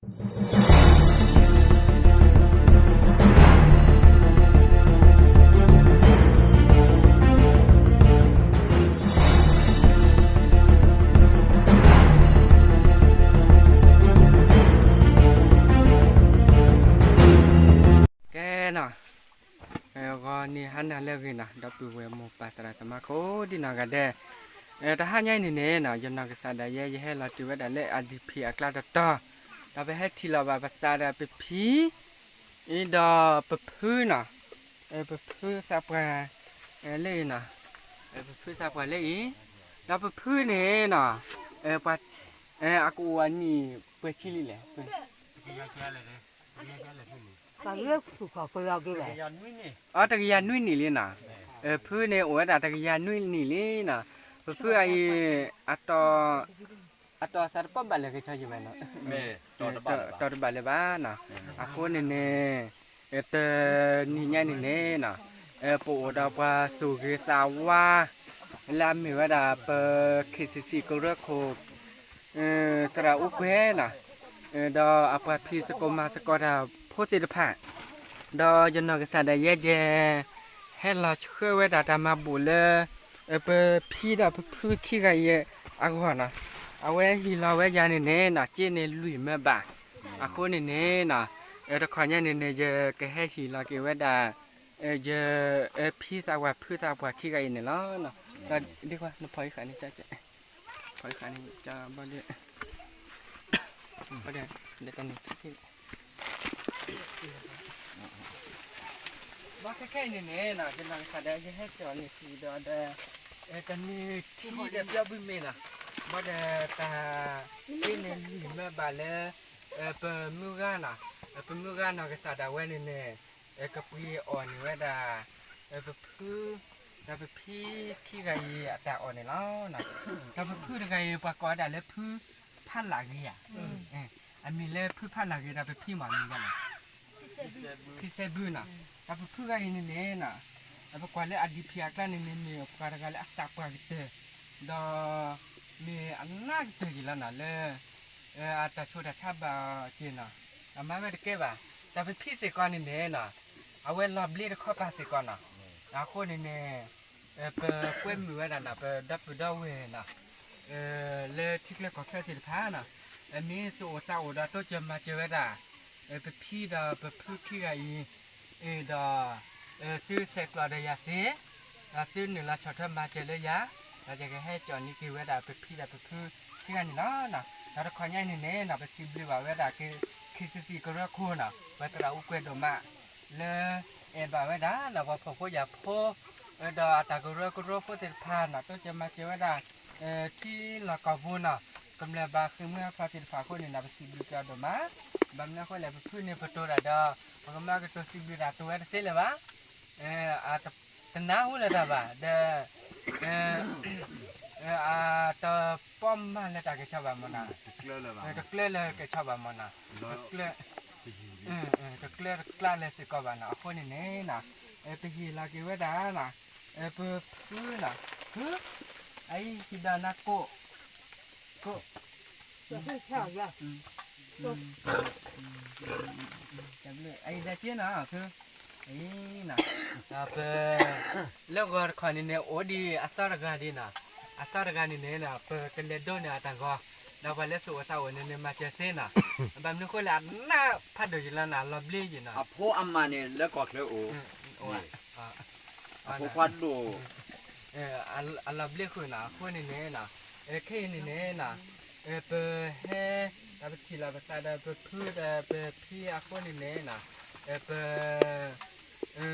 ကဲနီၤ, ဂီၤနံၤဟါနၤလၢအဂ့ၤနီၤ, ဒီပုၢ်ဝဲၢ်မိၢ်ပၢ်သရၣ်သမါကိးဒံနီၢ်ဂၤဒဲး, တဟါညါအံၤန့ၣ်န့ၣ်နီၤ, ယနီၢ်ကစၢ်ဒၣ်ယဲ ယဟဲလီၤတုၤဝဲဒၣ်လၢ အဒံးဖံး အကျါတတီၤ, ဒီးပဟဲထံၣ်လီၤဘၣ်ပသးဒီးပဖံ အံၤဒီးပဖုနီၤ, ပဖုသးပှၢ်လၢအံၤနီၤ, ပဖုသးပှၢ်လၢအံၤ, ဒီးပဖုန့ၣ်နီၤ, ပှၤ အကအိၣ်အနံၣ်ပှဲၤဆံလံလဲၣ်, အတကယၤနွံနံၣ်လံနီၤ, ဖုန့ၣ်အိၣ်ဝဲဒၣ်တကယၤနွံနံၣ်လံနီၤ, ပဖုအံၤ အတီၤ အတီၤအသးတပီၢ်ဘၣ်လၢကဆီယံၤဝဲနီၤ, တီၤတဘၣ်လၢၤဘၣ်နီၤ, အဃိန့ၣ်န့ၣ် တနံၤညါန့ၣ်န့ၣ်နီၤ, ပအိၣ်ဒီးပှၤသူၣ်ဂ့ၤသးဝါ လၢအမ့ၢ်ဝဲဒၣ်ပ ခ့ၣ်စံၣ်စံၣ် ကရၢခိၣ် သရၣ်အူကွဲၤနီၤ, ဒီးအပှၤဖံးသကိးမၤသကိးတၢ်ဖိသ့ၣ်တဖၣ်, ဒီးယနီၢ်ကစၢ်ဒၣ်ယဲယဲ ဟဲလီၤဆှၢဝဲဒၣ်တၢ်မၤဘူၣ်လၢ ပဖံဒီးပဖုခံဂၤအံၤအဂီၢ်နီၤ, အဝဲဟ့ၣ်လီၤဝဲယၤန့ၣ်န့ၣ်နီၤ, ကၠ့န့ၣ်လွံၢ်မၢဘၣ်, အဃိန့ၣ်န့ၣ်နီၤ, တခီညါန့ၣ်န့ၣ် ယကဟဲဟ့ၣ်လီၤက့ၤဝဲဒၣ် ယ ဖံသးပှၢ်ဖုသးပှၢ်ခံဂၤအံၤန့ၣ်လီၤ. ဒ်ခွါနဖီအံၤဃာ်န့ၣ် ဖီအံၤဃာ်န့ၣ် ဘၣ်ဒ် ဘၣ်ဒ် လၢတၢ်န့ၣ် ဘၣ်ခဲခဲအံၤန့ၣ်န့ၣ်နီၤ ယနီၢ်ကစၢ်ဒီး ယဟဲကၠီၣ်န့ၢ်က့ၤဒီး တနံၤထံဒီးပျီဘုမ့ၢ်နီၤ, ဘၣ်ဒီးတၢ် ကၠ့န့ၣ်လွံၢ်မၢဘၣ်လၢ ပမုၢ်ဂၤနီၤ, ပမုၢ်ဂၤနီၢ်ကစၢ်ဒၣ်ဝဲန့ၣ်န့ၣ် ကပှ့ၤအီၣ်န့ၢ်ဝဲဒၣ် ပဖု ဒီးပဖံခံဂၤအံၤအတၢ်အီၣ်န့ၣ်လီၤ. ဒီးပဖုတဂၤအံၤ ပှၤကိးဝဲဒၣ်လၢဖုဖးလၢ်ဂ့ၤဧါ, အမံၤလၢဖုဖးလၢ်ဂ့ၤ ဒီးပဖံမ့ၢ်မံၤဂၤလဲၣ်, ဖံစဲဘုနီၤ, ဒီးပဖုဂၤအံၤန့ၣ်န့ၣ်နီၤ, ပကွၢ်လၢအဒံးဖံးအကျါန့ၣ်န့ၣ် မ့ၢ်ပှၤတဂၤလၢအသးပှၢ်ကတၢၢ်, ဒီး မ့ၢ်အနးကတၢၢ်ယံၤလီၤနီၤ လၢ အတၢ်ဆိးတၢ်ဆါဘၣ်အီၤက့ၤနီၤ, အမၤဝဲတကဲဘၣ်, ဒီးပဖံစ့ၢ်ကီးန့ၣ်န့ၣ်နီၤ, အဝဲလီၤဘျ့တခီပၤစ့ၢ်ကီးနီၤ, အဃိန့ၣ်န့ၣ် ပကွဲမုာ်ဝဲဒၣ်နီၤ ပဒီပုၢ်ဒီဝဲၢ်နီၤ လၢထံချၢကီၢ်ချၢသ့ၣ်တဖၣ်နီၤ, မ့ၢ်သူၣ်အိၣ်သးအိၣ်ဒီးတိစၢၤမၤစၢၤဝဲဒၣ် ပဖံဒီးပဖုခံဂၤအံၤ, ဒီး သုဆဲးကျိးဒီးယၤသ့, ဒီးသုနုာ်လီၤဆီၣ်ထွဲမၤစၢၤလၢယၤ, ဒီးယကဟဲကၠီၣ်န့ၢ်က့ၤဝဲဒၣ်ပဖံဒီးပဖုခံဂၤန့ၣ်လီၤ. ဒီးတခီညါအံၤန့ၣ်န့ၣ်နီၤ ပစံးဘျုးဘၣ်ဝဲဒၣ် ခ့ၣ်စံၣ်စံၣ်ကရၢခိၣ်နီၤ ပသရၣ်အူကွဲၤဒိၣ်မး လၢအဲၣ်ဘၣ်ဝဲဒၣ်နီၤ ပှၤဖှီၣ်ဖိယာ်ဖိ ဒီးအတၢ်ကရၢကရိဖိသ့ၣ်တဖၣ်နီၤ တိစၢၤမၤစၢၤဝဲဒၣ် ထံလီၢ်ကီၢ်ပူၤနီၤ ကမျၢၢ်ဘၣ်ဃ့ၢ်မှံဟးဖျိးသ့ၣ်တဖၣ်အဃိန့ၣ်နီၤ ပစံးဘျုးက့ၤအီၤဒိၣ်မး, ဘၣ်မနုၤအဃိလဲၣ် ပဖုန့ၣ်ပတိၤတၢ်ဒီး ပကမၤကတိၤစံးဘျုးတၢ်တိၤဝဲတသ့လၢၤဘၣ်, တနၢ်ဟူလၢၤတၢ်ဘၣ် ဒီး အတပီၢ်မၢ်လၢတၢ်ကဲထီၣ်ဘၣ်မၢ်နီၤ, တကျၢၢ်လၢကဲထီၣ်ဘၣ်မၢ်နီၤ, တကျၢၢ်တကျၢၢ်လၢစ့ၢ်ကီးဘၣ်နီၤ အဃိန့ၣ်န့ၣ်နီၤ ပဟ့ၣ်လီၤက့ၤဝဲဒၣ်နီၤ ပဖုနီၤ ဖု အအံၤဟံၣ်ဒီးနၤကိး ကိး တၢ်ဘျုး အအံၤဒၣ်က့နီၤ ဖု အံၤနီၤ ပ လၢဂီၤတခီန့ၣ်န့ၣ် အိၣ်ဒံးအသီတဂၤဒံးနီၤ, အသီတဂၤန့ၣ်န့ၣ်နီၤ ပကလဲၤဒိးန့ၢ်အတၢ်ဂီၤ, ဒီးပှၤလၢသူၣ်အိၣ်သးအိၣ်န့ၣ်န့ၣ် မၤစၢၤသ့နီၤ, ဘၣ်မနုၤအဃိလဲၣ် အနးဖးဒိၣ်ယံၤလီၤနီၤ အလီၤဘျ့ယံၤနီၤ, အဖိအမါန့ၣ်လၢကီၢ်ချၢအိၣ် အဖိခွါဒိၣ် အလီၤဘျ့ဃုာ်နီၤ အဃိန့ၣ်န့ၣ်နီၤ ခဲအံၤန့ၣ်န့ၣ်နီၤ ပဟဲ ဒီးပထံၣ်လီၤပသးဒီးပဖုဒီးပဖံအဃိန့ၣ်န့ၣ်နီၤ ပ စံး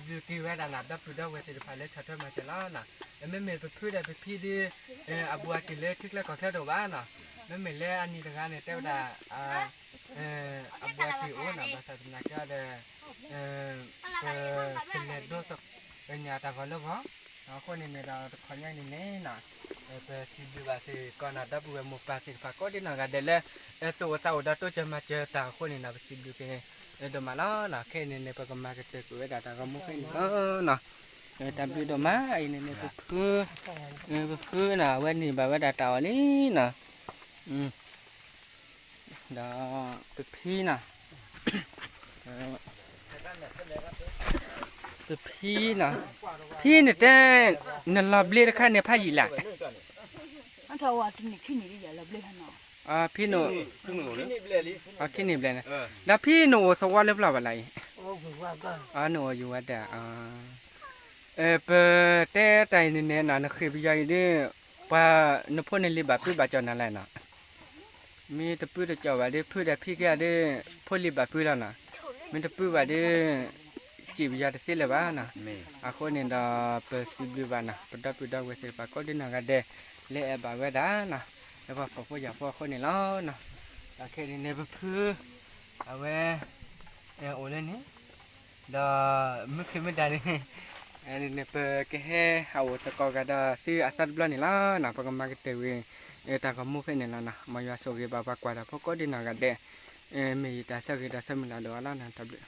ဘျုးက့ၤဝဲဒၣ်နီၤ ဒီပုၢ်ဒီဝဲၢ်သ့ၣ်တဖၣ်လၢဆီၣ်ထွဲမၤစၢၤလီၤနီၤ, မ့မ့ၢ်ပဖုဒီးပဖံဒီး အဘူးအတံၢ်လၢထံချၢကီၢ်ချၢတအိၣ်ဘၣ်နီၤ, မ့မ့ၢ်လၢအနံၤတဂၤန့ၣ် တဲဝဲဒၣ် အဘူးအတံၢ်အိၣ်နီၤ, ဘၣ်ဆၣ်သနာ်က့ဒီး ပကလဲၤဒိးသကိးညါတၢ်ဂီၤလၢဂီၤ, အဃိန့ၣ်န့ၣ်ဒီးတခီညါအံၤန့ၣ်န့ၣ်နီၤ ပစံးဘျုးဘၣ်စ့ၢ်ကီးနီၤ ဒီပုၢ်ဝဲၢ်မိၢ်ပၢ်သ့ၣ်တဖၣ်ကိးဒံနီၢ်ဂၤဒဲးလၢ သူၣ်အိၣ်သးအိၣ်ဒီးတိစၢၤမၤစၢၤတၢ်အဃိန့ၣ်နီၤ ပစံးဘျုးက့ၤဒိၣ်မးလီၤနီၤ, ခဲအံၤန့ၣ်န့ၣ် ပကမၤကတၢၢ်ကွံာ်ဝဲဒၣ်တၢ်ဂီၤမူဖဲန့ၣ်လီၤနီၤ, တၢ်ဘျုးဒိၣ်မးအံၤန့ၣ်န့ၣ် ပဖု ပဖုနီၤ အဝဲန့ၢ်ဘၣ်ဝဲဒၣ်တၢ်အီၣ်လံနီၤ, ဒီး ပဖံနီၤ, ပဖံနီၤ, ဖံနတဲ နလီၤဘျ့တခါန့ၣ်ဖးယံာ်လဲၣ်, ဖံန ခံန့ၣ်ဘျဲၣ်န့ၣ်, ဒီးဖံနအိၣ်သဝီလၢပျၢ်ဘၣ်လၢအံၤ, နအိၣ်ယူၤဝဲဒၣ်, ပတဲတၢ်အံၤန့ၣ်န့ၣ် နဃ့ၢ်ပယီၤအံၤဒ် ပှၤနဖိနလံၤဘၣ်ပုၢ်ဘၣ်ကၠီၣ်နၤလဲၣ်နီၤ, မ့ၢ်တပုၢ်တကၠီၣ်ဘၣ်ဒီး ဖုဒီးဖံကဲဒီး ဖိလံၤဘၣ်ပုၢ်လီၤနီၤ, မ့ၢ်တပုၢ်ဘၣ်ဒီး စံးပယီၤတသ့လၢၤဘၣ်နီၤ, အဃိန့ၣ်ဒီး ပစံးဘျုးဘၣ်နီၤ ပဒီပုၢ်ဒီဝဲၢ်သ့ၣ်တဖၣ်ကိးဒ်နီၢ်ဂၤဒဲး လၢအဲၣ်ဘၣ်ဝဲဒၣ်နီၤ, လၢပှၤဖှီၣ်ဖိယာ်ဖိအဃိန့ၣ်လီၤနီၤ, ဒီးခဲအံၤန့ၣ် ပဖု အဝဲ အိၣ်လၢန့ၣ် ဒီးမုၢ်ခံမုၢ်ဒါန့ၣ် ပကဟဲဟးအိၣ်သကိးဂၤဒီးဆူအသီတဘျီန့ၣ်လီၤနီၤ, ပကမၤကတၢၢ်ဝံၤ တၢ်ဂီၤမူဖဲန့ၣ်လီၤနီၤ, မ်ယွၤဆိၣ်ဂ့ၤဘၣ်ပှၤကွၢ်တၢ်ဖိကိးဒ်နီၢ်ဂၤဒဲး, မ့ၢ်ယတၢ်ဆၢဂ့ၤတၢ်ဆၢမုၢ်လၢ်ဒိၣ်အါလီၤနီၤ, တၢ်ဘျုး